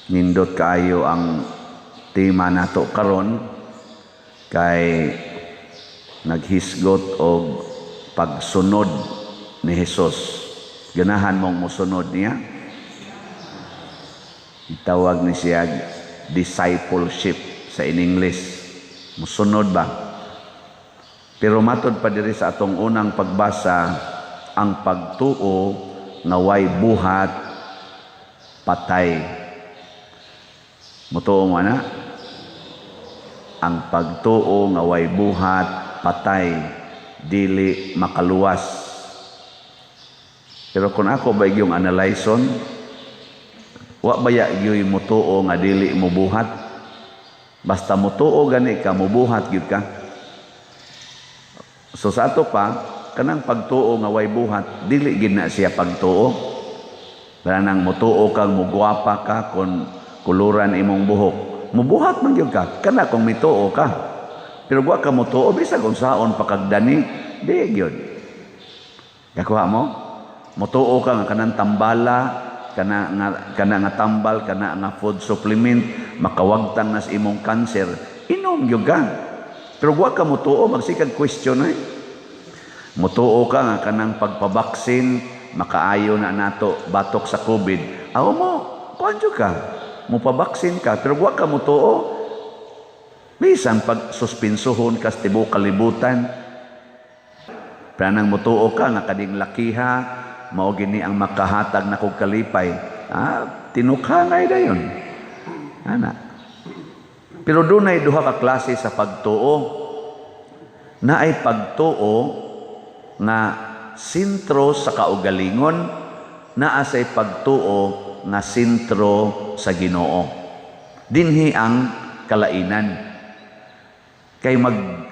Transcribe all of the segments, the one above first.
Nindot kaayo ang tema nato karon kay naghisgot og pagsunod ni Hesus. Ganahan mong mosunod niya? Itawag ni siya discipleship sa in English. Musunod ba? Pero matod pa diri sa atong unang pagbasa, ang pagtuo nga way buhat patay. Mutuo mo na? Ang pagtuo nga way buhat patay, dili makaluwas. Pero kung ako ba yung analyson, wa baya gyud mutuo nga dili mobuhat? Basta mutuo gani ka, mubuhat gyud ka. So sa ato pa, kanang pagtuo nga way buhat, dili gid na siya pagtuo. Kanang mutuo kang mugwapa ka kung kuluran imong buhok. Mubuhat man gyud ka, kana kung mituo ka. Pero wa ka mutuo, bisag unsaon pa kag dani, di gyud. Kakuha mo? Mutuo ka nga kanang tambala, kana nga tambal, kana nga food supplement, makawagtang nas imong cancer, inom gyud ka. Pero wa ka mutuo, magsikag question eh. Mutuo ka nga kanang pagpabaksin, makaayo na nato batok sa COVID. Aw mo, kuan jud ka. Mupabaksin ka, pero wa ka mutuo. Bisan pag suspinsuhon ka sa tibuok kalibutan, pranang mutuo ka nga kading lakiha, mao gini ang makahatag na kog kalipay. Ah, tinukangay dayon. Ana. Pero dunay duha ka klase sa pagtuo. Naay pagtuo nga sentro sa kaugalingon, naa say pagtuo nga sentro sa Ginoo. Dinhi ang kalainan. Kay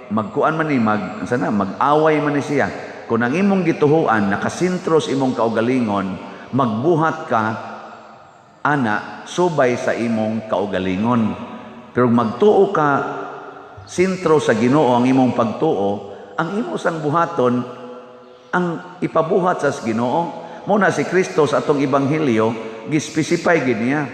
magkuan man ni mag sana mag-away man ni siya. Kung ang imong gituhuan nakasentro sa imong kaugalingon, magbuhat ka ana subay sa imong kaugalingon. Pero magtuo ka sentro sa Ginoo ang imong pagtuo, ang imo sang buhaton ang ipabuhat sa Ginoo. Mo na si Kristo sa atong ebanghelyo gispesify gid niya.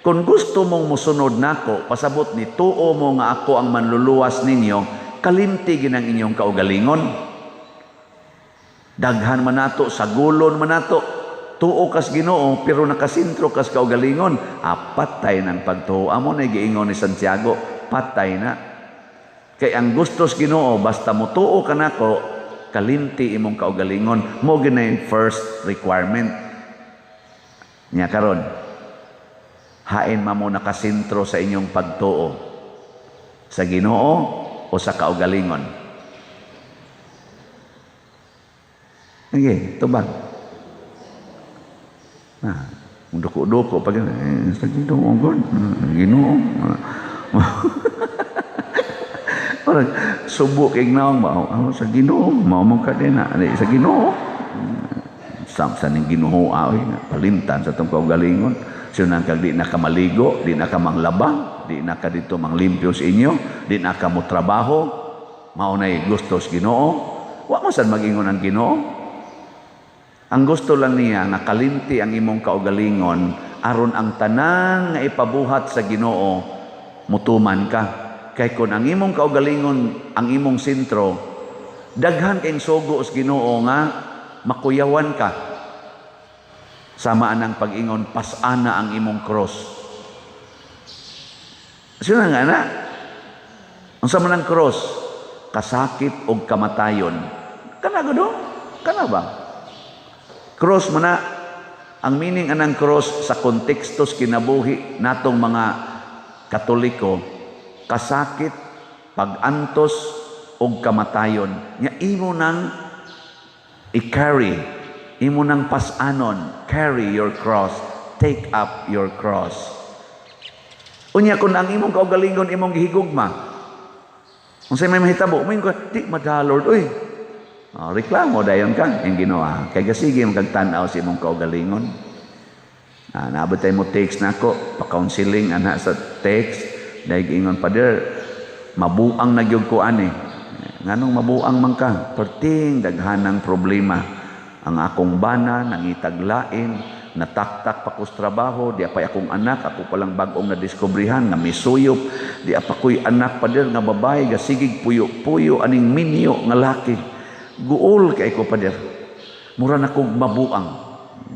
Kung gusto mong musunod nako, pasabot ni tuo mo nga ako ang manluluwas ninyo, kalimti ginang inyong kaugalingon. Daghan man nato, sagulon man nato, tuo kas Ginoo pero nakasentro kas kaugalingon, ah, patay ng pagtuo. Amo na giingon ni Santiago, patay na. Kay ang gustos Ginoo, basta mutuo ka nako, kalimti imong kaugalingon. Mo ginay first requirement. Nya karon, hain man mo nakasentro sa inyong pagtuo? Sa Ginoo o sa kaugalingon? Sige, tubag. Na, duko-duko pag sa Ginoo god, Ginoo. Parang subo kay naong ba? Oh, sa Ginoo, mao mo ka din na. Sa Ginoo. Sam sa ning Ginoo oy, palimtan sa tong kaugalingon. Siya kag di na ka maligo, di na ka manglaba, di na ka dito manglimpyo sa inyo, di na ka mo trabaho, mao nay gusto sa Ginoo. Wa mo sad mag-ingon ang Ginoo. Ang gusto lang niya nga kalimti ang imong kaugalingon aron ang tanan nga ipabuhat sa Ginoo mutuman ka. Kay kun ang imong kaugalingon ang imong sentro, daghan kayong sugo sa Ginoo nga makuyawan ka. Sama anang pag-ingon, pasana ang imong cross. Sino nga na? Unsa man ang cross? Kasakit og kamatayon. Kana gud? Kana ba? Cross man na. Ang meaning anang cross sa konteksto sa kinabuhi natong mga Katoliko, kasakit, pagantos og kamatayon. Nya imo nang i-carry, imo nang pasanon, carry your cross, take up your cross. Unya kung ang imong kaugalingon imong gihigugma, unsay may mahitabo, moingon ka, "Di madala, Lord, uy." Oh, reklamo dayon ka, yung Ginoo. Kay gasige mo kag tan-aw sa imong kaugalingon. Ah, naabot tayo mo text na ako, pa-counseling ana sa text, dahil ingon, "Father, mabuang na gyud ko ani." Nganong mabuang man ka? Perting daghanang problema. Ang akong bana nangitaglain, Nataktak pa ko sa trabaho, di pa akong anak, ako palang bag-ong nadiskubrihan nga misuyop, di pa ko'y anak, pader, nga babae, gasigig puyo-puyo aning minyo nga laki. Guol kay ko, pader. Mura na kog mabuang.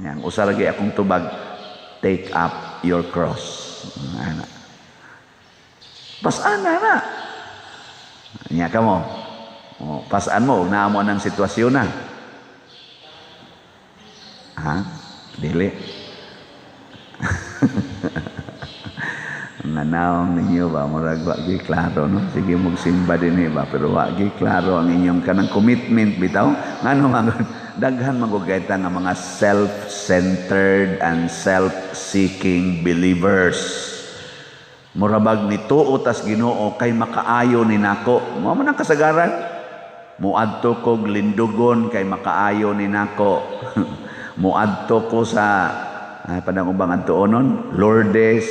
Yan, usa lagi akong tubag, "Take up your cross." Ana. Pasana na. Nya ka mo. O, pasaan mo, naa mo ng sitwasyon na. Ha? Dili. Nga naong ninyo ba, murag wa gi klaro, no? Sige magsimba din ba, pero wa gi klaro ang inyong kanang commitment bitaw. Ngano man daghan man gud nga mga self-centered and self-seeking believers. Murabag nituo tas Ginoo kay makaayo ni nako. Mao man ang kasagaran. Muadto kog Lindugon kay makaayo ni nako. Muadto ko sa ay padang ubang adtuonon, Lourdes,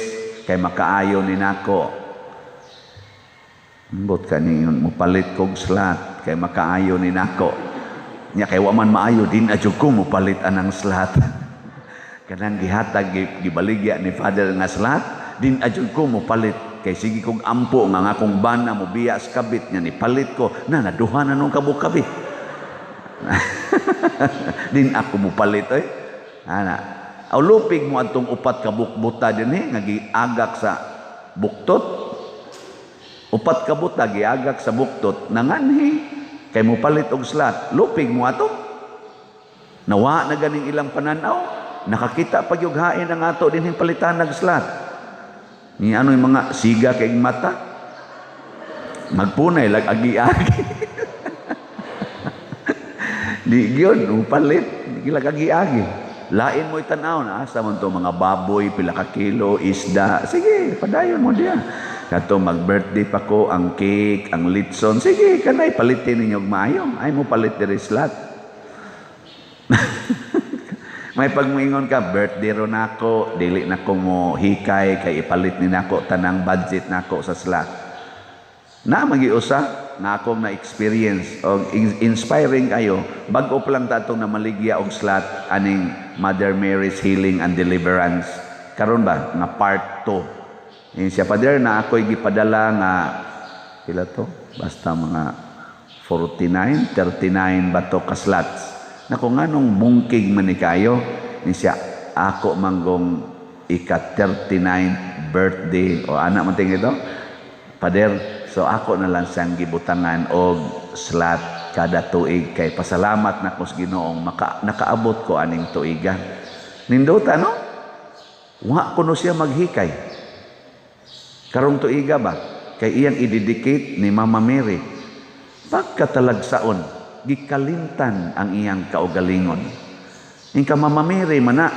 kay makaayo ni nako. Ambot kani mupalit kog slot kay makaayo ni nako. Nya kay wa man maayo din adyo ko mupalit anang slot. Kanang gihatag, gibaligya ni Father nga slot, din adyo ko mupalit kay sige kog ampo nga ang akong bana mo biya sa kabit nya ni palit ko na naduha na nung kabuk kabit. Din ako mupalit oy. Ana. Aw lupig mo adtong upat ka buta dinhi nga giagak sa buktot. Upat ka buta giagak sa buktot, nanganhi kay mupalit og slot. Lupig mo ato. Nawa na ganing ilang pananaw. Nakakita pag yung hain ang ato dinhing palitan nag slot. Ni ano yung mga siga kay mata? Magpunay lag agi-agi. Di gyud mupalit, di lag agi-agi. Lain mo itanaw na asa man to mga baboy, pila ka kilo, isda. Sige, padayon mo diya. Kato mag-birthday pa ko, ang cake, ang litson. Sige, kanay palitin ninyo og maayo. Ay mo palit diri slot. May pagmuingon ka, "Birthday ro nako, dili na ko mo hikay kay ipalit ni nako tanang budget nako sa slot." Na magiusa nga akong na-experience og inspiring kayo, bag-o pa lang ta atong namaligya og slot aning Mother Mary's Healing and Deliverance. Karon ba nga part 2. Yun siya, "Pader, na ako'y gipadala nga pila to? Basta mga 49, 39 ba to ka slots." Nako, nganong bungkig man ni kayo? Ni siya, "Ako manggong ika 39 birthday." O anak man tingin ito. "Pader, so ako na lang siyang gibutangan og slot kada tuig kay pasalamat na ko sa Ginoong nakaabot ko aning tuiga." Nindota, no? Wa kuno siya maghikay. Karong tuiga ba? Kay iyang i-dedicate ni Mama Mary. Pagkatalagsaon, gikalintan ang iyang kaugalingon. Ingka Mama Mary mana,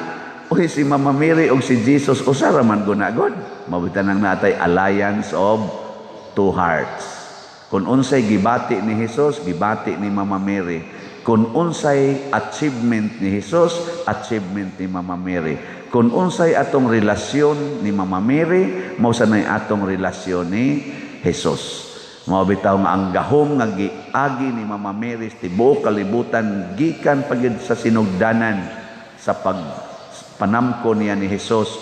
uy, si Mama Mary og si Jesus usa ra man guna god. Mabitan ang natay alliance of two hearts. Kung unsay gibati ni Jesus, gibati ni Mama Mary. Kung unsay achievement ni Jesus, achievement ni Mama Mary. Kung unsay atong relasyon ni Mama Mary, mao sanay atong relasyon ni Jesus. Mao bitaw nga ang gahom nga giagi ni Mama Mary sa tibuok kalibutan gikan pa gyud sa sinugdanan sa pag panamko niya ni Jesus,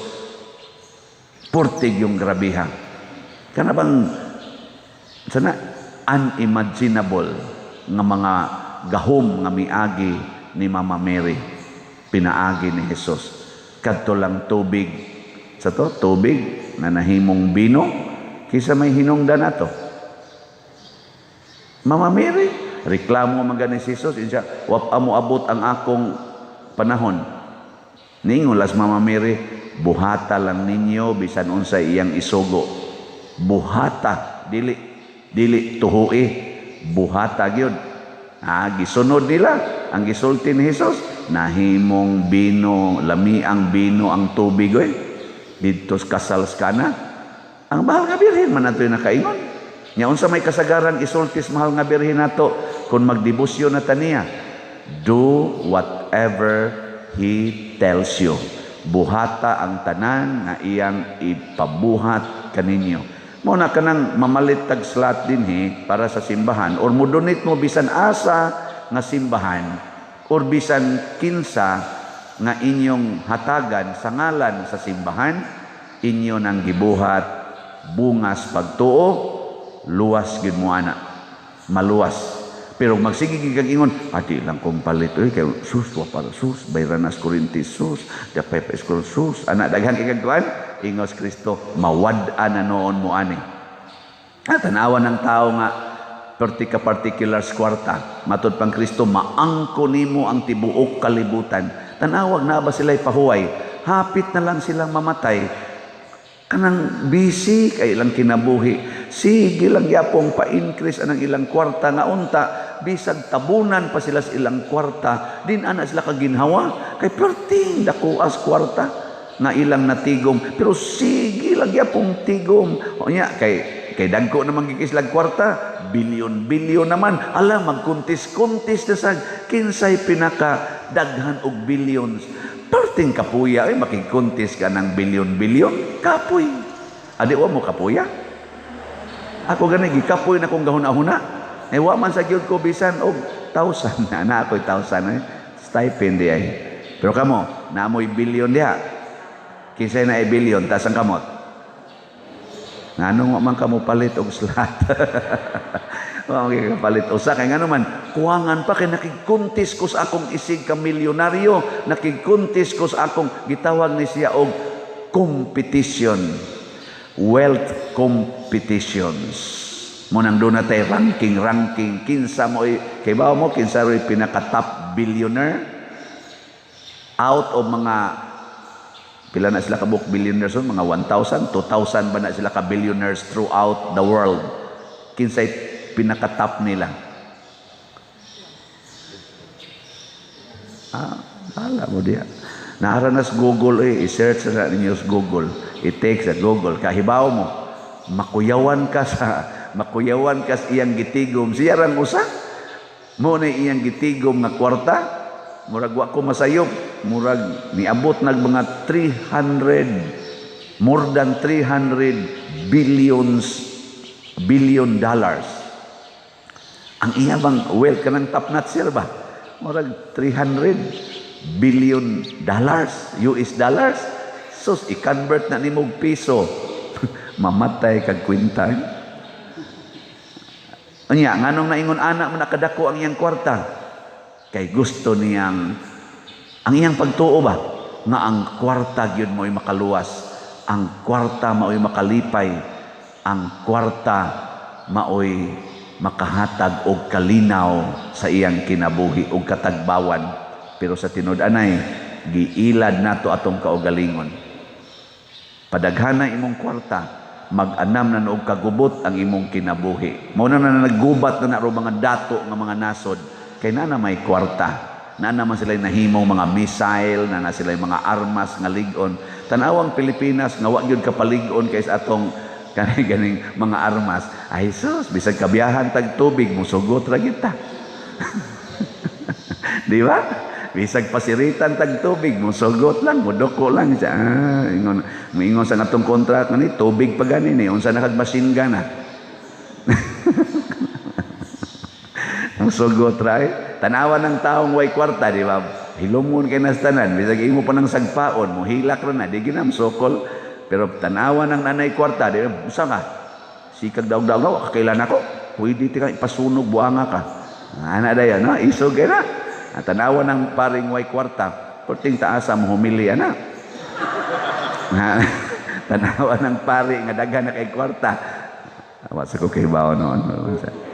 purtig yung grabiha. Kana bang sana unimaginable nga mga gahom nga miagi ni Mama Mary, pinaagi ni Jesus. Kadto lang tubig sa to, tubig na nahimong bino, kisa may hinungdan nato? Mama Mary. Reklamo man gani si Jesus siya, "Wa pa mo abot ang akong panahon." Ningon las Mama Mary, "Buhata lang ninyo bisan unsay iyang isugo." Buhata, dili dili tuhui, buhata gyud. Ah, gisunod nila ang gisulti ni Jesus, nahimong bino, lami ang bino ang tubig oy. Didto sa kasal sa Kana. Ang mahal nga birhen man ato nakaingon. Nya unsa may kasagaran isulti sa mahal nga birhen nato kung magdebosyon na taniya? "Do whatever he tells you." Buhata ang tanan nga iyang ipabuhat kaninyo. Mo na kanang mamalit tag slot dinhi para sa simbahan or mo donate mo bisan asa nga simbahan or bisan kinsa nga inyong hatagan sa ngalan sa simbahan, inyo nang gibuhat bungas pagtuo, luwas gyud mo ana. Maluwas. Pero magsige gyud kag ingon, "Adi lang kong palit oy kay sus wa para sus bayran nas kuryente, sus dapay pa school, sus," ana, daghan kay kag kuan, ingos Kristo, mawad-an na noon mo ani. Ah, tanawa ng tao nga perti ka particulars kwarta. Matod pang Kristo, maangko nimo ang tibuok kalibutan. Tanawag na ba sila'y pahuway? Hapit na lang silang mamatay. Kanang busy kay ilang kinabuhi. Sige lang yapong pa-increase anang ilang kwarta nga unta bisag tabunan pa sila sa ilang kwarta, din ana sila kaginhawa kay perting dako as kwarta nga ilang natigom, pero sige lang yapong tigom. O nya kay dagko naman gikislag kwarta, bilyon bilyon naman. Ala, magkuntis-kuntis na sa kinsay pinaka daghan og billions. Perting kapuya ay makigkuntis ka ng bilyon-bilyon, kapoy. Adi wa mo kapuya? Ako gani gikapoy na kong gahuna-huna. Eh wa man sa gyud ko bisan og thousand na na ako'y thousand eh. Stipend di ay. Pero kamo, naamoy bilyon diha. Kinsay na bilyon, taas ang kamot. Nganong wa man kamo palit og slot? Wa man kapalit usa kay ngano man kuwangan pa kay nakigkuntis ko sa akong isig ka milyonaryo, nakigkuntis ko sa akong gitawag ni siya og competition. Wealth competitions. Mo nang doon na tay ranking ranking kinsa mo, kay bawo mo kinsa ro'y pinaka top billionaire out of mga pila na sila kabuk billionaires son, mga 1,000, 2,000 ba na sila ka billionaires throughout the world? Kinsay pinaka top nila? Ah, wala mo diya. Naara na sa Google eh, i-search na ninyo sa Google. It takes a Google. Kahibaw mo, makuyawan ka sa iyang gitigom. Siya rang usa. Mo na iyang gitigom nga kwarta. Murag wa ko masayop. Murag niabot nag mga 300, more than 300 billion dollars. Ang iya bang wealth kanang top notch sir ba? Murag 300 billion dollars, US dollars. Sus, i-convert na nimo og piso. Mamatay kag kwenta. Eh? Unya, nganong naingon anak mo nakadako ang iyang kwarta? Kay gusto niyang ang iyang pagtuo ba nga ang kwarta gyud mo'y makaluwas, ang kwarta mao'y makalipay, ang kwarta mao'y makahatag og kalinaw sa iyang kinabuhi og katagbawan. Pero sa tinud-anay, giilad nato atong kaugalingon. Padaghana imong kwarta, mag-anam na og kagubot ang imong kinabuhi. Mao na na naggubat na na mga dato nga mga nasod kay na may kwarta. Na naman sila nahimong mga missile, na na sila mga armas nga lig-on. Tanawang Pilipinas nga wa gyud kapalig-on kay sa atong kani ganing mga armas. Ay sus, bisag kabiyahan tag tubig musugot ra gyud ta. Di ba? Bisag pasiritan tag tubig, musugot lang, muduko lang siya. Ah, ingon, moingon sa atong contract ni tubig pa gani ni unsa na kag machine gun ah. Musugot ra eh. Tanawan ng taong way kwarta, di ba? Hilumon kay nas tanan, bisag imo pa nang sagpaon, mohilak ra na, di ginam sokol. Pero tanawan ng nanay kwarta, di ba? Usa ka. Sikag daog-daog, kailan ako? Pwede ti ka ipasunog buanga ka. Ana dayon, no? Isog kay na. At tanawan ng paring way kwarta, perting taasa mo humili ana. Tanawan ng pari nga daghan na kay kwarta. Wa sa ko kay bawo noon.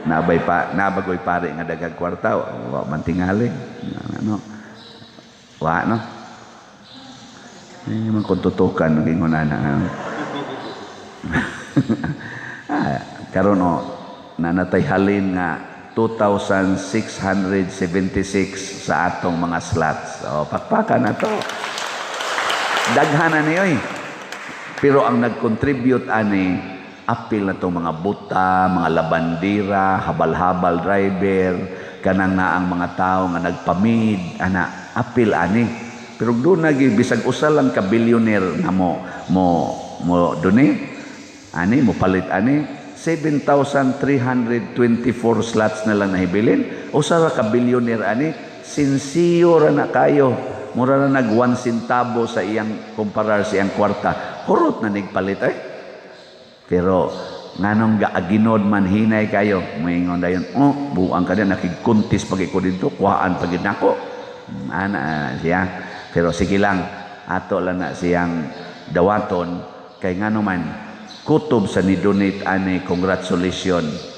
Nabay pa, nabagoy pari nga daghang kwarta, wa man tingali. Ano? Wa no. Hindi man kung tutukan naging ana. Ah, karon o nanatay halin nga 2,676 sa atong mga slots. O, pakpakan na to. Daghan na niyo eh. Pero ang nag-contribute ani, apil na to mga buta, mga labandira, habal-habal driver, kanang na ang mga tao nga nagpamid, ana, apil ani. Pero doon nagi bisag usa lang ka billionaire nga mo donate ani, mo palit ani, 7,324 slots na lang nahibilin. Usa ra ka billionaire ani, sinsiyo ra na kayo. Mura na nag 1 centavo sa iyang kumparar sa iyang kwarta. Hurot na nigpalit eh. Pero nganong gaaginod man, hinay kayo, moingon dayon, "Oh, buang ka din, nakigkuntis pag ko dito, kuhaan pag nako." Ana siya. Pero sige lang, ato lang na siyang dawaton kay ngano man kutob sa ni donate ani, congratulations.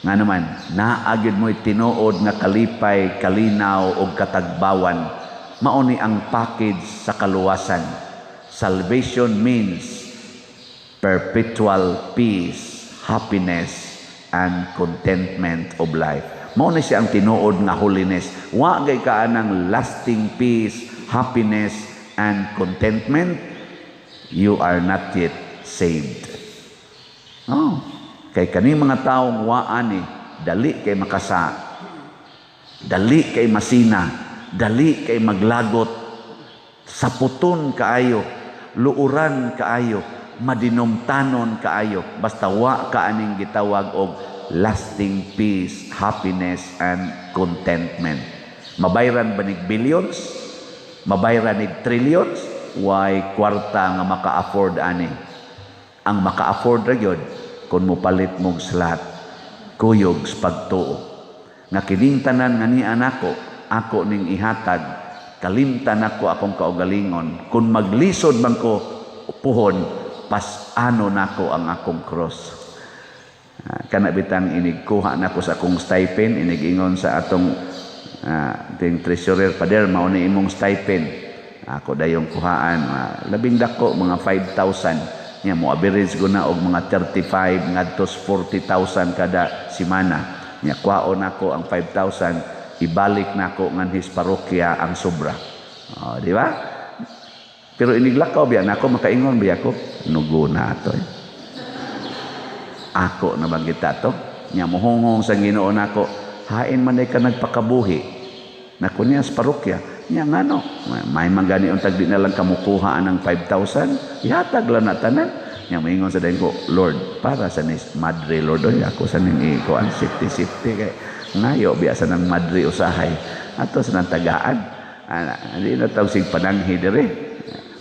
Ngano man naa gyud mo'y tinuod nga kalipay, kalinaw ug katagbawan. Mao ni ang package sa kaluwasan. Salvation means perpetual peace, happiness, and contentment of life. Mao ni siya ang tinuod nga holiness. Wa gay ka anang lasting peace, happiness, and contentment, you are not yet saved. Oh, kay kani mga taong wa ani, dali kay makasa, dali kay masina, dali kay maglagot, saputon kaayo, luuran kaayo, madinumtanon kaayo, basta wa ka aning gitawag og lasting peace, happiness, and contentment. Mabayran ba nig billions? Mabayran nig trillions? Way kwarta nga maka-afford ani. Ang maka-afford ra gyud kung mopalit mog slot, kuyog sa pagtuo. Nga kining tanan nga ni anako, ako ning ihatag, kalimtan nako akong kaugalingon. Kung maglisod man ko puhon, pas-ano nako ang akong cross. Kana bitang inig kuha nako sa akong stipend, inig ingon sa atong ting treasurer, "Pader, mao ni imong stipend." Ako dayong kuhaan, labing dako mga 5,000 nya, mo average ko na og mga 35 ngadto 40,000 kada semana. Nya kuhaon nako ang 5,000, ibalik nako nganhis parokya ang sobra. Oh, di ba? Pero iniglakaw biya nako, makaingon biya ko, "Nugo na ato eh. Ako na bang kita to?" Nya mohonghong sa Ginoo nako, "Hain man ka nagpakabuhi nako niya sa parokya." Nya ngano may man gani untag di na lang kamukuha ng 5,000, ihatag lang na tanan. Nya moingon sa dayon ko, "Lord, para sa nis madre, Lord, oy, ako sa ning ikuan, safety safety kay ngayo biya sa nang madre usahay ato sa nang tagaan." Ana, hindi na tawag sig pananghi dire.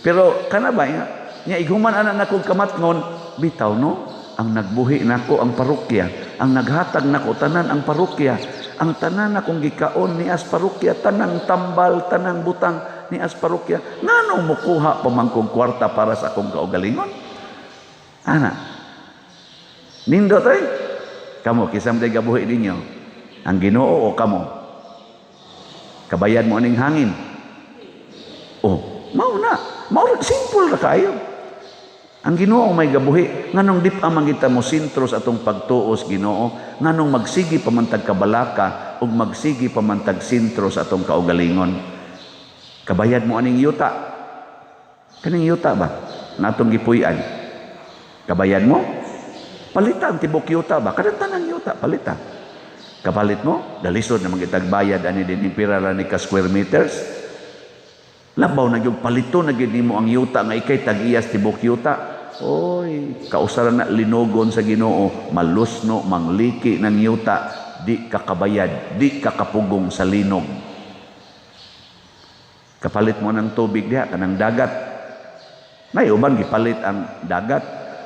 Pero kana ba nya ighuman ana nako kamatngon bitaw, no? Ang nagbuhi nako ang parokya, ang naghatag nako tanan ang parokya, ang tanan akong gikaon ni as parokya, tanang tambal, tanang butang ni as parokya. Ngano mukuha pa man kong kwarta para sa akong kaugalingon? Ana. Nindot ay. Kamo, kinsa man gabuhi ninyo? Ang Ginoo o kamo? Kabayad mo aning hangin? Oh, mao na. Mao, simple ra kayo. Ang Ginoo may gabuhi. Nganong di pa man kita mo sentro sa atong pagtuos Ginoo? Nganong magsigi pa man tag kabalaka ug magsigi pa man tag sentro sa atong kaugalingon? Kabayad mo aning yuta? Kaning yuta ba? Natong gipuy-an. Kabayad mo? Palita ang tibok yuta ba? Kanang tanang yuta, palita. Kapalit mo? Dalisod na magitag bayad ani din pira ra ni ka square meters. Labaw na gyud palito na gyud nimo ang yuta nga ikay tag-iyas tibok yuta. Oy, kausaran na linugon sa Ginoo, malusno mangliki ng yuta, di ka kabayad, di ka kapugong sa linog. Kapalit mo ng tubig diha kanang dagat. May uban gipalit ang dagat.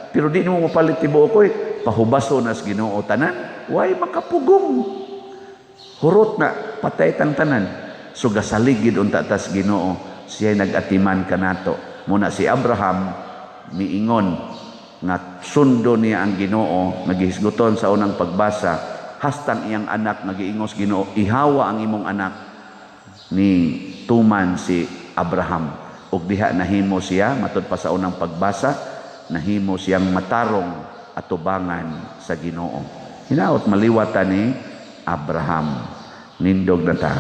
Pero di nimo mapalit tibuok oy, pahubaso nas Ginoo tanan, way makapugong. Hurot na patay tang tanan. So gasaligid unta tas Ginoo, siya nag-atiman kanato. Muna si Abraham miingon nga sundo niya ang Ginoo, nagihisguton sa unang pagbasa, hastang iyang anak nagiingos Ginoo, "Ihawa ang imong anak," ni tuman si Abraham ug diha nahimo siya, matud pa sa unang pagbasa, nahimo siyang matarong atubangan sa Ginoo. Hinaot maliwatan ni Abraham. Nindog na ta.